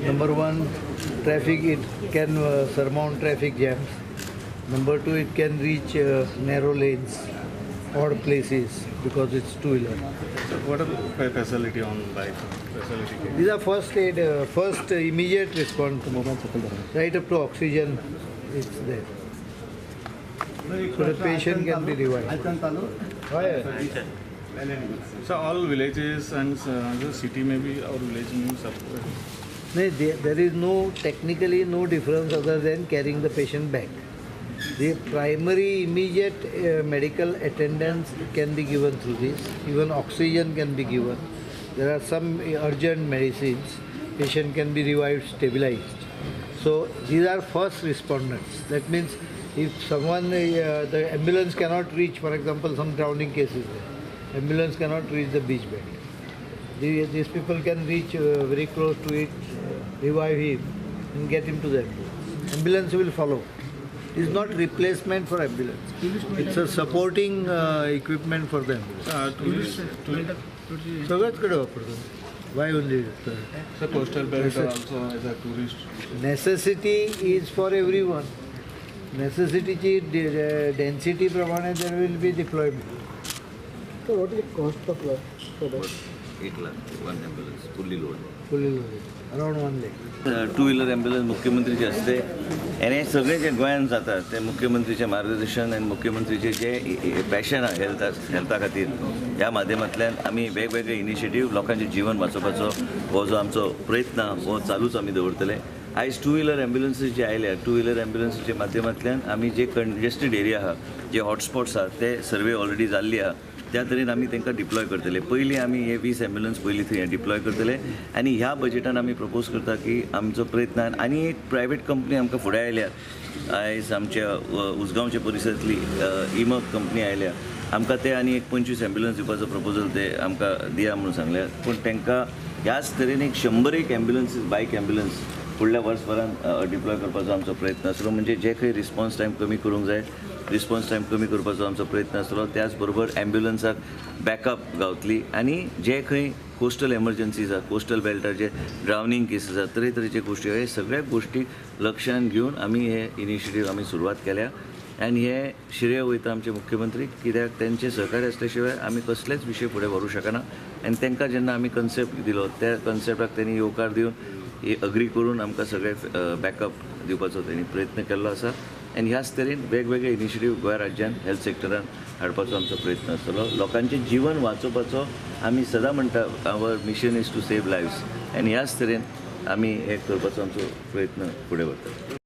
Number one, traffic, it can surmount traffic jams. Number two, it can reach narrow lanes, odd places, because it's two-wheeler. So what are the facility on bike? Facility? These are first aid, first immediate response, right up to oxygen, it's there. So the patient can be revived. So all villages and the city may be, or village may be sub. No, there is no, technically no difference other than carrying the patient back. The primary immediate medical attendance can be given through this. Even oxygen can be given. There are some urgent medicines. Patient can be revived, stabilized. So these are first responders. That means if someone, the ambulance cannot reach, for example, some drowning cases, ambulance cannot reach the beach bed. These people can reach very close to it, revive him and get him to the ambulance. Ambulance will follow. It's not replacement for ambulance. It's a supporting equipment for the ambulance. सगळंच कडे वापरतो. Why only? So coastal belt also as a tourist. Necessity is for everyone. Necessity density प्रमाणे there will be deployment. So what is the cost of for that? 8 lakh, one ambulance, fully loaded. Fully loaded, around 1 lakh. Two wheeler ambulance मुख्यमंत्रीचे असते आनी हे सगळे जे गोंयांत जाता ते मुख्यमंत्रीचे मार्गदर्शन आनी मुख्यमंत्रीचे जे पॅशन आहा हेल्था खातीर ह्या माध्यमांतल्यान आमी वेगवेगळे इनिशिएटीव लोकांचें जीवन वाचोवपाचो हो जो आमचो प्रयत्न हो चालूच आमी दवरतले. आयज टू व्हिलर एम्ब्युलन्सीस जे आयल्या, टू व्हिलर एम्ब्युलन्सीच्या माध्यमांतल्यान आमी जे कंजेस्टेड एरिया आहा, जे हॉटस्पॉट्स आहा ते सर्वे ऑलरेडी जाल्ली आहा, त्या तरेन आमी तांकां डिप्लॉय करतले. पयलीं आमी हे 20 एम्ब्युलन्स पयलीं थंय डिप्लॉय करतले आनी ह्या बजेटान आमी प्रपोज करता की आमचो प्रयत्न आनी एक प्रायवेट कंपनी आमकां फुडें आयल्या. आयज आमच्या उसगांवच्या परिसरांतली इमक कंपनी आयल्या, आमकां ते आनी एक 25 एम्ब्युलन्स दिवपाचो प्रपोजल ते आमकां दिया म्हणून सांगल्या. पूण तांकां ह्याच तरेन एक 100 एम्ब्युलन्सीस, बायक एम्ब्युलन्स फुडल्या वर्सभरान डिप्लॉय करपाचो आमचो प्रयत्न आसलो. म्हणजे जे खंय रिस्पॉन्स टायम कमी करूंक जाय, रिस्पॉन्स टायम कमी करपाचो आमचो प्रयत्न आसलो. त्याच बरोबर एम्ब्युलन्साक बॅकअप गावतली आनी जे खंय कोस्टल एमर्जन्सीज आहा, कोस्टल बेल्टार जे ड्रावनींग केसीस आहा, तरेतरेचे गोश्टी, हे सगळ्या गोश्टी लक्षान घेवन आमी हे इनिशिएटीव आमी सुरवात केल्या. आनी हे श्रेय वयता आमचे मुख्यमंत्री, कित्याक तेंचे सहकार्य आसल्या शिवाय आमी कसलेच विशय फुडें व्हरूंक शकना. आनी तांकां जेन्ना आमी कन्सेप्ट दिलो त्या कन्सेप्टाक तेणी येवकार दिवन हे अग्री करून आमकां सगळे बॅकअप दिवपाचो तेणी प्रयत्न केल्लो आसा. आनी ह्याच तरेन वेगवेगळे इनिशिएटीव गोंय राज्यान हेल्थ सेक्टरान हाडपाचो आमचो प्रयत्न आसतलो. लोकांचें जीवन वाचोवपाचो आमी सदां म्हणटा, our mission is to save lives. आनी ह्याच तरेन आमी हें करपाचो आमचो प्रयत्न फुडें व्हरतले.